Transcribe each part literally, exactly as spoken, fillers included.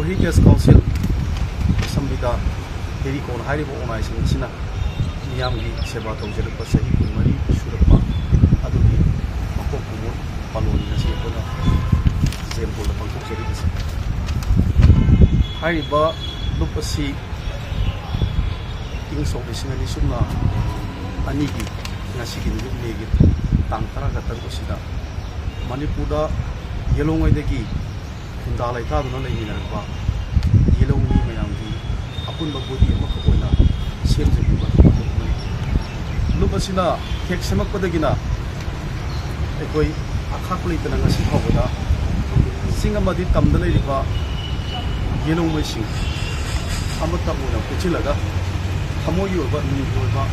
Heritage council ꯑꯦꯁꯦꯝꯕ꯭ꯂꯤꯗ ꯍꯦꯔꯤꯀꯣꯟ ꯍꯥꯏꯔꯤꯕ organisation ꯑꯁꯤꯅ ꯃꯤꯌꯥꯝꯒꯤ ꯁꯦꯕꯥ ꯇꯧꯖꯔꯛꯄ ꯆꯍꯤ ꯀꯨꯟꯃꯔꯤ ꯁꯨꯔꯛꯄ ꯑꯗꯨꯒꯤ ꯃꯄꯣꯛ ꯀꯨꯝꯑꯣꯟ ꯄꯥꯂꯣꯟꯅꯤ ꯉꯁꯤ ꯑꯩꯈꯣꯏꯅ ꯖꯦꯝꯕꯣꯜꯗ ꯄꯥꯡꯊꯣꯛꯆꯔꯤꯕꯁꯤ꯫ ꯍꯥꯏꯔꯤꯕ ꯂꯨꯞ ꯑꯁꯤ ꯏꯪ ꯁꯣꯛ ꯂꯤꯁꯤꯡ ꯑꯅꯤ ꯁꯨꯞꯅ ꯑꯅꯤꯒꯤ ꯉꯁꯤꯒꯤ ꯅꯨꯃꯤꯠ ꯃꯦꯒꯤ ꯇꯥꯡ ꯇꯔꯥꯒ ꯇꯔꯨꯛ ꯑꯁꯤꯗ ꯃꯅꯤꯄꯨꯔꯗ ꯌꯦꯂꯣꯡꯉꯩꯗꯒꯤ ꯈꯨꯟꯗꯥ ꯂꯩꯇꯥꯗꯨꯅ ꯂꯩꯃꯤꯟꯅꯔꯛꯄ ꯌꯦꯂꯧꯃꯤ ꯃꯌꯥꯝꯒꯤ ꯑꯄꯨꯟꯕ ꯕꯣꯗꯤ ꯑꯃꯈꯛ ꯑꯣꯏꯅ ꯁꯦꯝꯖꯈꯤꯕ ꯂꯨꯞ ꯑꯃꯅꯤ꯫ ꯂꯨꯞ ꯑꯁꯤꯅ ꯍꯦꯛ ꯁꯦꯝꯃꯛꯄꯗꯒꯤꯅ ꯑꯩꯈꯣꯏ ꯑꯈꯥꯛꯄ ꯂꯩꯇꯅ ꯉꯁꯤ ꯐꯥꯎꯕꯗ ꯆꯤꯡ ꯑꯃꯗꯤ ꯇꯝꯗ ꯂꯩꯔꯤꯕ ꯌꯦꯂꯧꯃꯩꯁꯤꯡ ꯑꯃꯠꯇ ꯑꯣꯏꯅ ꯄꯨꯟꯁꯤꯜꯂꯒ ꯊꯃꯣꯏꯒꯤ ꯑꯣꯏꯕ, ꯅꯨꯡꯒꯤ ꯑꯣꯏꯕ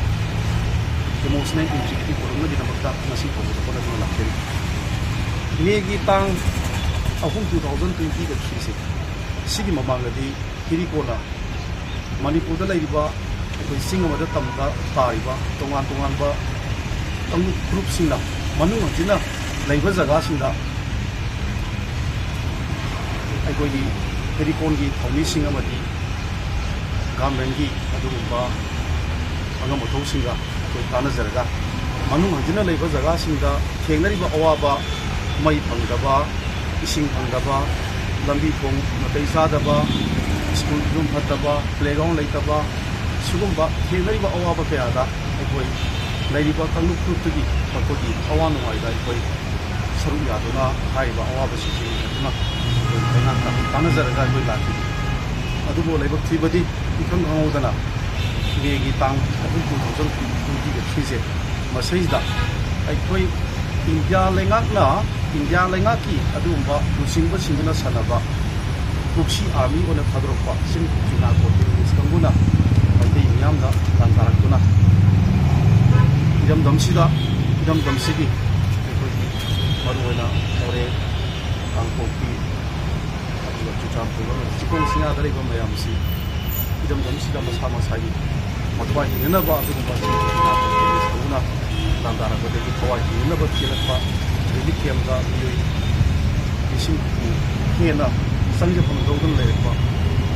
ꯏꯃꯣꯁꯅꯦꯜ ꯏꯟꯇ꯭ꯔꯤꯒ꯭ꯔꯤꯇꯤ ꯄꯨꯔꯛꯅꯕꯒꯤꯗꯃꯛꯇ ꯉꯁꯤ ꯐꯥꯎꯕꯗ ꯍꯣꯠꯅꯗꯨꯅ ꯂꯥꯛꯆꯔꯤ꯫ ꯃꯦꯒꯤ ꯇꯥꯡ ꯑꯍꯨꯝ, ꯇꯨ ꯊꯥꯎꯖꯟ ꯇ꯭ꯋꯦꯟꯇꯤꯒ ꯊ꯭ꯔꯤꯁꯦ ꯁꯤꯒꯤ ꯃꯃꯥꯡꯗꯗꯤ ꯍꯤꯔꯤꯀꯣꯟꯅ ꯃꯅꯤꯄꯨꯔꯗ ꯂꯩꯔꯤꯕ ꯑꯩꯈꯣꯏ ꯆꯤꯡ ꯑꯃꯗ ꯇꯝꯗ ꯇꯥꯔꯤꯕ ꯇꯣꯉꯥꯟ ꯇꯣꯉꯥꯟꯕ ꯀꯥꯡꯂꯨꯞ ꯐꯨꯔꯨꯞꯁꯤꯡꯅ ꯃꯅꯨꯡ ꯍꯟꯖꯤꯟꯅ ꯂꯩꯕ ꯖꯒꯥꯁꯤꯡꯗ ꯑꯩꯈꯣꯏꯒꯤ ꯍꯦꯔꯤꯀꯣꯟꯒꯤ ꯊꯧꯃꯤꯁꯤꯡ ꯑꯃꯗꯤ ꯒꯚꯔꯟꯃꯦꯟꯒꯤ ꯑꯗꯨꯒꯨꯝꯕ ꯑꯉꯝ ꯑꯊꯧꯁꯤꯡꯒ ꯑꯩꯈꯣꯏ ꯇꯥꯟꯅꯖꯔꯒ ꯃꯅꯨꯡ ꯍꯟꯖꯤꯟꯅ ꯂꯩꯕ ꯖꯒꯥꯁꯤꯡꯗ ꯊꯦꯡꯅꯔꯤꯕ ꯑꯋꯥꯕ, ꯃꯩ ꯐꯪꯗꯕ, ꯏꯁꯤꯡ ꯐꯪꯗꯕ, ꯂꯝꯕꯤ ꯊꯣꯡ ꯅꯥꯇꯩ ꯆꯥꯗꯕ, ꯁ꯭ꯀꯨꯜ ꯐꯤꯕꯝ ꯐꯠꯇꯕ, ꯄ꯭ꯂꯦꯒ꯭ꯔꯥꯎꯟ ꯂꯩꯇꯕ, ꯁꯤꯒꯨꯝꯕ ꯊꯦꯡꯅꯔꯤꯕ ꯑꯋꯥꯕ ꯀꯌꯥꯗ ꯑꯩꯈꯣꯏ ꯂꯩꯔꯤꯕ ꯀꯥꯡꯂꯨꯞ ꯐꯨꯔꯨꯞꯇꯒꯤ ꯊꯣꯛꯄꯒꯤ ꯑꯋꯥ ꯅꯨꯡꯉꯥꯏꯗ ꯑꯩꯈꯣꯏ ꯁꯔꯨꯛ ꯌꯥꯗꯨꯅ ꯍꯥꯏꯔꯤꯕ ꯑꯋꯥꯕꯁꯤꯡꯁꯤ ꯃꯦꯟꯈꯠꯇꯨꯅ ꯑꯩꯈꯣꯏ ꯂꯩꯉꯥꯛꯇ ꯇꯥꯟꯅꯖꯔꯒ ꯑꯩꯈꯣꯏ ꯂꯥꯛꯈꯤ꯫ ꯑꯗꯨꯕꯨ ꯂꯥꯏꯕꯛ ꯊꯤꯕꯗꯤ ꯏꯈꯪ ꯈꯪꯍꯧꯗꯅ ꯃꯦꯒꯤ ꯇꯥꯡ ꯑꯍꯨꯝ, ꯇꯨ ꯊꯥꯎꯖꯟ ꯇ꯭ꯋꯦꯟꯇꯤꯒ ꯊ꯭ꯔꯤꯁꯦ ꯃꯁꯤꯗ ꯑꯩꯈꯣꯏ ꯏꯟꯗꯤꯌꯥ ꯂꯩꯉꯥꯛꯅ, ꯏꯟꯗꯤꯌꯥ ꯂꯩꯉꯥꯛꯀꯤ ꯑꯗꯨꯒꯨꯝꯕ ꯂꯨꯆꯤꯡꯕꯁꯤꯡꯗꯨꯅ ꯁꯥꯟꯅꯕ ꯄ꯭ꯔꯣꯛꯁꯤ ꯑꯥꯔꯃꯤ ꯑꯣꯏꯅ ꯊꯥꯗꯣꯔꯛꯄ ꯆꯤꯡ ꯐꯤꯅꯥ ꯀꯣ ꯇꯦꯔꯣꯔꯤꯁ ꯀꯥꯡꯕꯨꯅ ꯃꯩꯇꯩ ꯃꯤꯌꯥꯝꯗ ꯂꯥꯟꯗꯥꯔꯛꯇꯨꯅ ꯏꯔꯝꯗꯝꯁꯤꯗ, ꯏꯔꯝꯗꯝꯁꯤꯒꯤ ꯑꯩꯈꯣꯏꯒꯤ ꯃꯔꯨꯑꯣꯏꯅ ꯃꯣꯔꯦ, ꯀꯥꯡꯄꯣꯛꯄꯤ, ꯑꯗꯨꯒ ꯆꯨꯔꯆꯥꯟꯄꯨꯔ ꯑꯃꯗꯤ ꯆꯤꯡꯈꯣꯡ ꯆꯤꯡꯌꯥꯗ ꯂꯩꯕ ꯃꯌꯥꯝꯁꯤ ꯏꯔꯝꯗꯝꯁꯤꯗ ꯃꯁꯥ ꯃꯁꯥꯒꯤ ꯃꯊ꯭ꯋꯥꯏ ꯍꯤꯡꯅꯅꯕ ꯑꯗꯨꯒꯨꯝꯕ ꯆꯤꯡ ꯐꯤꯅꯥ ꯀꯣ ꯇꯦꯔꯣꯔꯤꯁ ꯀꯥꯡꯕꯨꯅ ꯂꯥꯟꯗꯥꯔꯛꯄꯗꯒꯤ ꯊꯋꯥꯏ ꯍꯤꯡꯅꯅꯕ ꯆꯦꯜꯂꯛꯄ ꯔꯤꯂꯤꯐ ꯀꯦꯝꯗ ꯃꯤꯑꯣꯏ ꯂꯤꯁꯤꯡ ꯍꯨꯝꯐꯨ ꯍꯦꯟꯅ ꯆꯪꯖꯐꯝ ꯂꯧꯗꯨꯅ ꯂꯩꯔꯛꯄ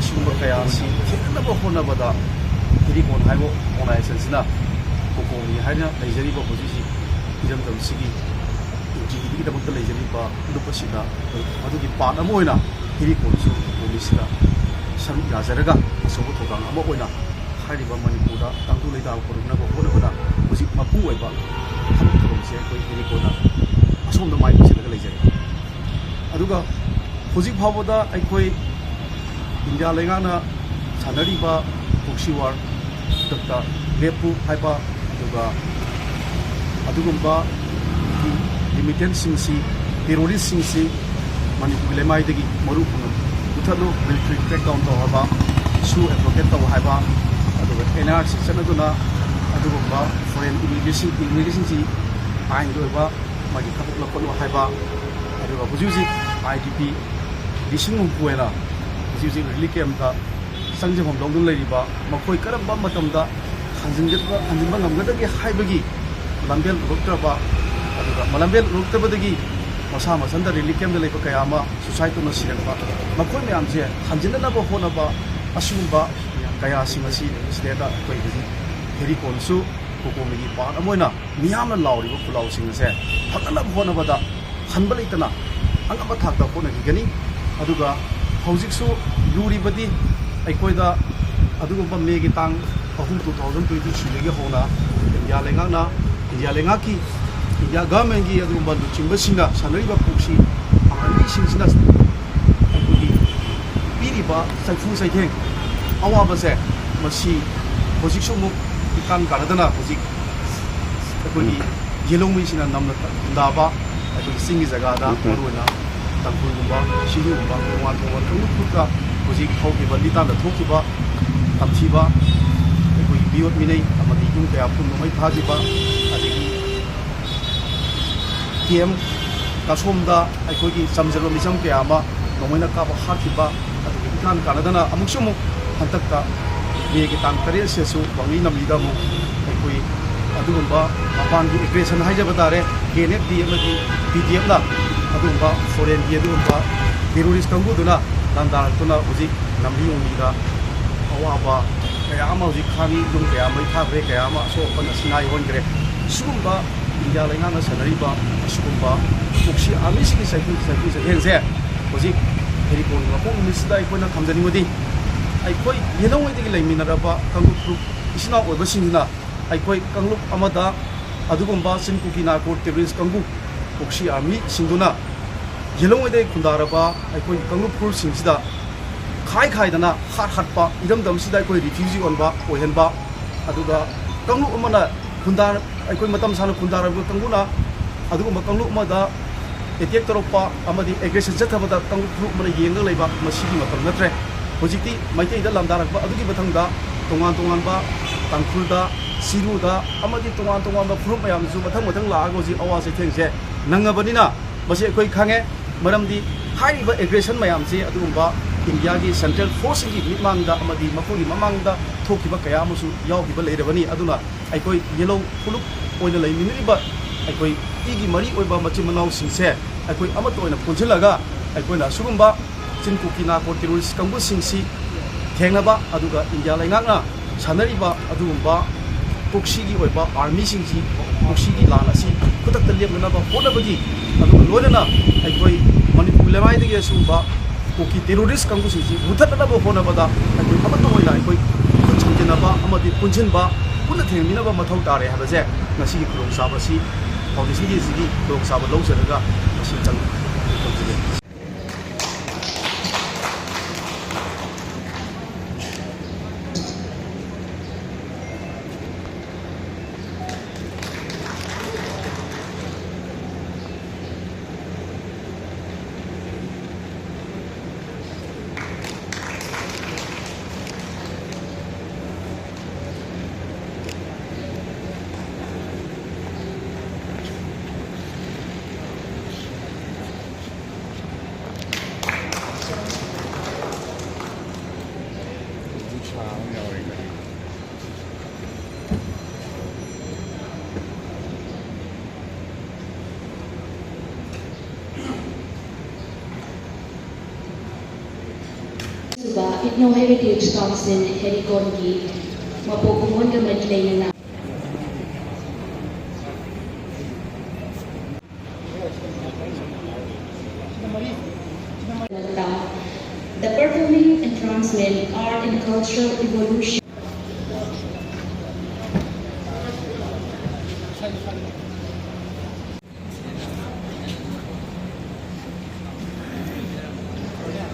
ꯑꯁꯤꯒꯨꯝꯕ ꯀꯌꯥ ꯑꯁꯤ ꯊꯦꯡꯅꯅꯕ ꯍꯣꯠꯅꯕꯗ ꯍꯦꯔꯤꯀꯣꯟ ꯍꯥꯏꯕ ꯑꯣꯔꯒꯅꯥꯏꯖꯦꯁꯟꯁꯤꯅ ꯀꯣꯀꯣꯃꯤ ꯍꯥꯏꯅ ꯂꯩꯖꯔꯤꯕ ꯍꯧꯖꯤꯛ ꯍꯧꯖꯤꯛ ꯏꯔꯝꯗꯝꯁꯤꯒꯤ ꯏꯟꯇ꯭ꯔꯤꯒꯤꯗꯃꯛꯇ ꯂꯩꯖꯔꯤꯕ ꯂꯨꯞ ꯑꯁꯤꯗ ꯃꯗꯨꯒꯤ ꯄꯥꯔꯠ ꯑꯃ ꯑꯣꯏꯅ ꯍꯦꯔꯤꯀꯣꯟꯁꯨ ꯀꯣꯀꯣꯃꯤꯁꯤꯗ ꯁꯔꯨꯛ ꯌꯥꯖꯔꯒ ꯑꯆꯧꯕ ꯊꯧꯗꯥꯡ ꯑꯃ ꯑꯣꯏꯅ ꯍꯥꯏꯔꯤꯕ ꯃꯅꯤꯄꯨꯔꯗ ꯇꯪꯗꯨ ꯂꯩꯇꯥꯕ ꯄꯨꯔꯛꯅꯕ ꯍꯣꯠꯅꯕꯗ ꯍꯧꯖꯤꯛ ꯃꯄꯨꯡ ꯑꯣꯏꯕ ꯊꯕꯛ ꯊꯧꯔꯝꯁꯦ ꯑꯩꯈꯣꯏ ꯍꯦꯔꯤꯀꯣꯟꯅ ꯑꯁꯣꯝꯗ ꯃꯥꯏ ꯑꯣꯟꯁꯤꯜꯂꯒ ꯂꯩꯖꯔꯤ꯫ ꯑꯗꯨꯒ ꯍꯧꯖꯤꯛ ꯐꯥꯎꯕꯗ ꯑꯩꯈꯣꯏ ꯏꯟꯗꯤꯌꯥ ꯂꯩꯉꯥꯛꯅ ꯁꯥꯟꯅꯔꯤꯕ ꯄ꯭ꯔꯣꯛꯁꯤ ꯋꯥꯔ, ꯈꯨꯗꯛꯇ ꯔꯦꯞꯄꯨ ꯍꯥꯏꯕ, ꯑꯗꯨꯒ ꯑꯗꯨꯒꯨꯝꯕ ꯂꯤꯃꯤꯇꯦꯟꯁꯤꯡꯁꯤ, ꯇꯦꯔꯣꯔꯤꯁꯁꯤꯡꯁꯤ ꯃꯅꯤꯄꯨꯔꯒꯤ ꯂꯩꯃꯥꯏꯗꯒꯤ ꯃꯔꯨ ꯐꯪꯅ ꯃꯨꯊꯠꯂꯨ, ꯃꯤꯂꯤꯇꯔꯤ ꯀ꯭ꯔꯦꯛ ꯗꯥꯎꯟ ꯇꯧ ꯍꯥꯏꯕ, ꯁꯨ ꯑꯦꯗꯚꯣꯀꯦꯠ ꯇꯧ ꯍꯥꯏꯕ, ꯑꯗꯨꯒ ꯑꯦꯟ ꯑꯥꯔ ꯁꯤ ꯆꯠꯅꯗꯨꯅ ꯑꯗꯨꯒꯨꯝꯕ ꯐꯣꯔꯦꯟ ꯏꯃꯤꯒ꯭ꯔꯦꯁꯟ, ꯏꯃꯤꯒ꯭ꯔꯦꯁꯟꯁꯤ ꯑꯥꯏꯟꯒꯤ ꯑꯣꯏꯕ ꯃꯥꯒꯤ ꯊꯕꯛ ꯂꯧꯈꯠꯂꯨ ꯍꯥꯏꯕ, ꯑꯗꯨꯒ ꯍꯧꯖꯤꯛ ꯍꯧꯖꯤꯛ ꯑꯥꯏ ꯗꯤ ꯄꯤ ꯂꯤꯁꯤꯡ ꯍꯨꯝꯐꯨ ꯍꯦꯟꯅ ꯍꯧꯖꯤꯛ ꯍꯧꯖꯤꯛ ꯔꯤꯂꯤꯐ ꯀꯦꯝꯞꯇ ꯆꯪꯖꯐꯝ ꯂꯧꯗꯨꯅ ꯂꯩꯔꯤꯕ ꯃꯈꯣꯏ ꯀꯔꯝꯕ ꯃꯇꯝꯗ ꯍꯟꯖꯤꯟꯒꯗꯕ, ꯍꯟꯖꯤꯟꯕ ꯉꯝꯒꯗꯒꯦ ꯍꯥꯏꯕꯒꯤ ꯂꯝꯕꯦꯜ ꯎꯔꯛꯇ꯭ꯔꯕ, ꯑꯗꯨꯒ ꯂꯝꯕꯦꯜ ꯎꯔꯛꯇꯕꯗꯒꯤ ꯃꯁꯥ ꯃꯊꯟꯇ ꯔꯤꯂꯤꯐ ꯀꯦꯝꯞꯇ ꯂꯩꯕ ꯀꯌꯥ ꯑꯃ ꯁꯨꯁꯥꯏꯠ ꯇꯧꯅ ꯁꯤꯔꯛꯄ, ꯃꯈꯣꯏ ꯃꯌꯥꯝꯁꯦ ꯍꯟꯖꯤꯟꯅꯅꯕ ꯍꯣꯠꯅꯕ ꯑꯁꯤꯒꯨꯝꯕ ꯀꯌꯥꯁꯤꯡ ꯑꯁꯤ ꯁꯤꯗꯩꯗ ꯑꯩꯈꯣꯏ ꯍꯧꯖꯤꯛ ꯍꯦꯔꯤꯀꯣꯟꯁꯨ ꯀꯣꯀꯣꯃꯤꯒꯤ ꯄꯥꯔꯠ ꯑꯃ ꯑꯣꯏꯅ ꯃꯤꯌꯥꯝꯅ ꯂꯥꯎꯔꯤꯕ ꯈꯨꯜꯂꯥꯎꯁꯤꯡ ꯑꯁꯦ ꯐꯪꯅꯅꯕ ꯍꯣꯠꯅꯕꯗ ꯍꯟꯕ ꯂꯩꯇꯅ ꯑꯉꯝꯕ ꯊꯥꯛꯇ ꯍꯣꯠꯅꯈꯤꯒꯅꯤ꯫ ꯑꯗꯨꯒ ꯍꯧꯖꯤꯛꯁꯨ ꯂꯨꯔꯤꯕꯗꯤ ꯑꯩꯈꯣꯏꯗ ꯑꯗꯨꯒꯨꯝꯕ ꯃꯦꯒꯤ ꯇꯥꯡ ꯑꯍꯨꯝ, two thousand twenty threeꯗꯒꯤ ꯍꯧꯅ ꯏꯟꯗꯤꯌꯥ ꯂꯩꯉꯥꯛꯅ, ꯏꯟꯗꯤꯌꯥ ꯂꯩꯉꯥꯛꯀꯤ, ꯏꯟꯗꯤꯌꯥ ꯒꯚꯔꯟꯃꯦꯟꯒꯤ ꯑꯗꯨꯒꯨꯝꯕ ꯂꯨꯆꯤꯡꯕꯁꯤꯡꯅ ꯁꯥꯟꯅꯔꯤꯕ ꯄ꯭ꯔꯣꯛꯁꯤ ꯄꯥꯡꯒꯜꯒꯤ ꯃꯤꯁꯤꯡꯁꯤꯅ ꯑꯩꯈꯣꯏꯒꯤ ꯄꯤꯔꯤꯕ ꯆꯩꯐꯨ ꯆꯩꯊꯦꯡ ꯑꯋꯥꯕꯁꯦ, ꯃꯁꯤ ꯍꯧꯖꯤꯛꯁꯨ ꯑꯃꯨꯛ ꯏꯀꯥꯟ ꯀꯥꯟꯅꯗꯅ ꯍꯧꯖꯤꯛ ꯑꯩꯈꯣꯏꯒꯤ ꯌꯦꯜꯍꯧꯃꯤꯁꯤꯅ ꯅꯝꯅ ꯈꯨꯟꯗꯥꯕ ꯑꯩꯈꯣꯏꯒꯤ ꯆꯤꯡꯒꯤ ꯖꯒꯥꯗ, ꯎꯝ꯫ ꯃꯔꯨꯑꯣꯏꯅ ꯇꯥꯡꯈꯨꯜꯒꯨꯝꯕ, ꯁꯤꯡꯅꯨꯒꯨꯝꯕ, ꯇꯣꯉꯥꯟ ꯇꯣꯉꯥꯟꯕ ꯀꯥꯡꯂꯨꯞ ꯈꯨꯠꯇ ꯍꯧꯖꯤꯛ ꯍꯧꯈꯤꯕ ꯂꯤꯇꯥꯟꯗ ꯊꯣꯛꯈꯤꯕ ꯇꯝꯊꯤꯕ ꯑꯩꯈꯣꯏꯒꯤ ꯃꯤꯑꯣꯠ ꯃꯤꯅꯩ ꯑꯃꯗꯤ ꯌꯨꯝ ꯀꯌꯥ ꯄꯨꯝꯅꯃꯛ ꯊꯥꯈꯤꯕ, ꯑꯗꯒꯤ ꯀꯦꯝ ꯀꯁꯣꯝꯗ ꯑꯩꯈꯣꯏꯒꯤ ꯆꯝꯖꯕ ꯃꯤꯆꯝ ꯀꯌꯥ ꯑꯃ ꯅꯣꯡꯃꯩꯅ ꯀꯥꯞꯄ ꯍꯥꯠꯈꯤꯕ, ꯑꯗꯨꯒ ꯏꯀꯥꯟ ꯀꯥꯟꯅꯗꯅ ꯑꯃꯨꯛꯁꯨ ꯑꯃꯨꯛ ꯍꯟꯗꯛꯇ ꯃꯦꯒꯤ ꯇꯥꯡ ꯇꯔꯦꯠꯁꯤꯗꯁꯨ ꯋꯥꯡꯂꯤ ꯅꯝꯂꯤꯗ ꯑꯃꯨꯛ ꯑꯩꯈꯣꯏ ꯑꯗꯨꯒꯨꯝꯕ ꯃꯄꯥꯟꯒꯤ ꯑꯦꯒ꯭ꯔꯦꯁꯟ ꯍꯥꯏꯖꯕ ꯇꯥꯔꯦ, ꯀꯦ ꯑꯦꯟ ꯑꯦꯐ ꯗꯤ ꯑꯃꯗꯤ ꯄꯤ ꯗꯤ ꯑꯦꯐꯅ ꯑꯗꯨꯒꯨꯝꯕ ꯐꯣꯔꯦꯟꯒꯤ ꯑꯗꯨꯒꯨꯝꯕ ꯇꯦꯔꯣꯔꯤꯁ ꯀꯥꯡꯕꯨꯗꯨꯅ ꯂꯥꯟꯗꯥꯔꯛꯇꯨꯅ ꯍꯧꯖꯤꯛ ꯂꯝꯕꯤ ꯂꯝꯕꯤꯗ ꯑꯋꯥꯕ ꯀꯌꯥ ꯑꯃ ꯍꯧꯖꯤꯛ ꯈꯥꯡꯉꯤ, ꯌꯨꯝ ꯀꯌꯥ ꯃꯩ ꯊꯥꯈ꯭ꯔꯦ, ꯀꯌꯥ ꯑꯃ ꯑꯁꯣꯛ ꯑꯄꯟ ꯑꯁꯤ ꯅꯥꯏ ꯑꯣꯟꯈ꯭ꯔꯦ꯫ ꯁꯤꯒꯨꯝꯕ ꯏꯟꯗꯤꯌꯥ ꯂꯩꯉꯥꯛꯅ ꯁꯥꯟꯅꯔꯤꯕ ꯑꯁꯤꯒꯨꯝꯕ ꯄ꯭ꯔꯣꯛꯁꯤ ꯑꯥꯔꯃꯤꯁꯤꯡꯒꯤ ꯆꯩꯊꯦꯡ ꯆꯩꯊꯦꯡ ꯆꯩꯊꯦꯡꯁꯦ ꯍꯧꯖꯤꯛ ꯍꯦꯔꯤꯀꯣꯟꯒꯤ ꯃꯄꯣꯛ ꯅꯨꯃꯤꯠꯁꯤꯗ ꯑꯩꯈꯣꯏꯅ ꯊꯝꯖꯅꯤꯡꯕꯗꯤ, ꯑꯩꯈꯣꯏ ꯌꯦꯜꯍꯧꯉꯩꯗꯒꯤ ꯂꯩꯃꯤꯟꯅꯔꯕ ꯀꯥꯡꯂꯨꯞ ꯐꯨꯔꯨꯞ ꯏꯆꯤꯟ ꯏꯅꯥꯎ ꯑꯣꯏꯕꯁꯤꯡꯁꯤꯅ ꯑꯩꯈꯣꯏ ꯀꯥꯡꯂꯨꯞ ꯑꯃꯗ ꯑꯗꯨꯒꯨꯝꯕ ꯆꯤꯟ ꯀꯨꯀꯤ ꯅꯥꯔꯀꯣ ꯇꯦꯔꯣꯔꯤꯁ ꯀꯥꯡꯕꯨ ꯄ꯭ꯔꯣꯛꯁꯤ ꯑꯥꯔꯃꯤꯁꯤꯡꯗꯨꯅ ꯌꯦꯜꯍꯧꯉꯩꯗꯒꯤ ꯈꯨꯟꯗꯥꯔꯕ ꯑꯩꯈꯣꯏ ꯀꯥꯡꯂꯨꯞ ꯐꯨꯔꯨꯞꯁꯤꯡꯁꯤꯗ ꯈꯥꯏ ꯈꯥꯏꯗꯅ ꯍꯥꯠ ꯍꯥꯠꯄ, ꯏꯔꯝꯗꯝꯁꯤꯗ ꯑꯩꯈꯣꯏ ꯔꯤꯐ꯭ꯌꯨꯖꯤ ꯑꯣꯟꯕ ꯑꯣꯏꯍꯟꯕ, ꯑꯗꯨꯒ ꯀꯥꯡꯂꯨꯞ ꯑꯃꯅ ꯈꯨꯟꯗꯥ-, ꯑꯩꯈꯣꯏ ꯃꯇꯝ ꯁꯥꯡꯅ ꯈꯨꯟꯗꯥꯔꯕ ꯀꯥꯡꯕꯨꯅ ꯑꯗꯨꯒꯨꯝꯕ ꯀꯥꯡꯂꯨꯞ ꯑꯃꯗ ꯑꯦꯇꯦꯛ ꯇꯧꯔꯛꯄ ꯑꯃꯗꯤ ꯑꯦꯒ꯭ꯔꯦꯁꯟ ꯆꯠꯊꯕꯗ ꯀꯥꯡꯂꯨꯞ ꯐꯨꯔꯨꯞ ꯑꯃꯅ ꯌꯦꯡꯂꯒ ꯂꯩꯕ, ꯃꯁꯤꯒꯤ ꯃꯇꯝ ꯅꯠꯇ꯭ꯔꯦ꯫ ꯍꯧꯖꯤꯛꯇꯤ ꯃꯩꯇꯩꯗ ꯂꯥꯟꯗꯥꯔꯛꯄ ꯑꯗꯨꯒꯤ ꯃꯊꯪꯗ ꯇꯣꯉꯥꯟ ꯇꯣꯉꯥꯟꯕ ꯇꯥꯡꯈꯨꯜꯗ, ꯆꯤꯔꯨꯗ ꯑꯃꯗꯤ ꯇꯣꯉꯥꯟ ꯇꯣꯉꯥꯟꯕ ꯐꯨꯔꯨꯞ ꯃꯌꯥꯝꯁꯨ ꯃꯊꯪ ꯃꯊꯪ ꯂꯥꯛꯑꯒ ꯍꯧꯖꯤꯛ ꯑꯋꯥ ꯆꯩꯊꯦꯡꯁꯦ ꯅꯪꯉꯕꯅꯤꯅ, ꯃꯁꯤ ꯑꯩꯈꯣꯏ ꯈꯪꯉꯦ꯫ ꯃꯔꯝꯗꯤ ꯍꯥꯏꯔꯤꯕ ꯑꯦꯒ꯭ꯔꯦꯁꯟ ꯃꯌꯥꯝꯁꯤ ꯑꯗꯨꯒꯨꯝꯕ ꯏꯟꯗꯤꯌꯥꯒꯤ ꯁꯦꯟꯇ꯭ꯔꯦꯜ ꯐꯣꯔꯁꯁꯤꯡꯒꯤ ꯃꯤꯠꯃꯥꯡꯗ ꯑꯃꯗꯤ ꯃꯈꯣꯏꯒꯤ ꯃꯃꯥꯡꯗ ꯊꯣꯛꯈꯤꯕ ꯀꯌꯥ ꯑꯃꯁꯨ ꯌꯥꯎꯈꯤꯕ ꯂꯩꯔꯕꯅꯤ꯫ ꯑꯗꯨꯅ ꯑꯩꯈꯣꯏ ꯌꯦꯜꯍꯧ ꯐꯨꯂꯨꯞ ꯑꯣꯏꯅ ꯂꯩꯃꯤꯟꯅꯔꯤꯕ ꯑꯩꯈꯣꯏ ꯏꯒꯤ ꯃꯔꯤ ꯑꯣꯏꯕ ꯃꯆꯤꯟ ꯃꯅꯥꯎꯁꯤꯡꯁꯦ ꯑꯩꯈꯣꯏ ꯑꯃꯠꯇ ꯑꯣꯏꯅ ꯄꯨꯟꯁꯤꯜꯂꯒ ꯑꯩꯈꯣꯏꯅ ꯑꯁꯤꯒꯨꯝꯕ ꯆꯤꯟ ꯀꯨꯀꯤ ꯅꯥꯔꯀꯣ ꯇꯦꯔꯣꯔꯤꯁ ꯀꯥꯡꯕꯨꯁꯤꯡꯁꯤ ꯊꯦꯡꯅꯕ, ꯑꯗꯨꯒ ꯏꯟꯗꯤꯌꯥ ꯂꯩꯉꯥꯛꯅ ꯁꯥꯟꯅꯔꯤꯕ ꯑꯗꯨꯒꯨꯝꯕ ꯄ꯭ꯔꯣꯛꯁꯤꯒꯤ ꯑꯣꯏꯕ ꯑꯥꯔꯃꯤꯁꯤꯡꯁꯤ ꯄ꯭ꯔꯣꯛꯁꯤꯒꯤ ꯂꯥꯟ ꯑꯁꯤ ꯈꯨꯗꯛꯇ ꯂꯦꯞꯅꯅꯕ ꯍꯣꯠꯅꯕꯒꯤ, ꯑꯗꯨꯒ ꯂꯣꯏꯅꯅ ꯑꯩꯈꯣꯏ ꯃꯅꯤꯄꯨꯔ ꯂꯩꯃꯥꯏꯗꯒꯤ ꯑꯁꯤꯒꯨꯝꯕ ꯀꯨꯀꯤ ꯇꯦꯔꯣꯔꯤꯁ ꯀꯥꯡꯕꯨꯁꯤꯡꯁꯤ ꯃꯨꯊꯠꯅꯅꯕ ꯍꯣꯠꯅꯕꯗ ꯑꯩꯈꯣꯏ ꯑꯃꯠꯇ ꯑꯣꯏꯅ ꯑꯩꯈꯣꯏ ꯈꯨꯠ ꯁꯝꯖꯤꯟꯅꯕ ꯑꯃꯗꯤ ꯄꯨꯟꯁꯤꯟꯕ, ꯄꯨꯟꯅ ꯊꯦꯡꯅꯃꯤꯟꯅꯕ ꯃꯊꯧ ꯇꯥꯔꯦ ꯍꯥꯏꯕꯁꯦ ꯉꯁꯤꯒꯤ ꯈꯨꯗꯣꯡꯆꯥꯕ ꯑꯁꯤ, ꯐꯥꯎꯟꯗꯦꯁꯟ ꯗꯦꯁꯤꯒꯤ ꯈꯨꯗꯣꯡꯆꯥꯕ ꯂꯧꯖꯔꯒ ꯉꯁꯤ ꯇꯧꯖꯒꯦ꯫ ꯑꯗꯨꯒ Ethno Heritage Council ꯍꯦꯔꯤꯀꯣꯟꯒꯤ ꯃꯄꯣꯛ ꯀꯨꯝꯑꯣꯟꯒ ꯃꯔꯤ ꯂꯩꯅꯅ The performing entrancement art and cultural evolution.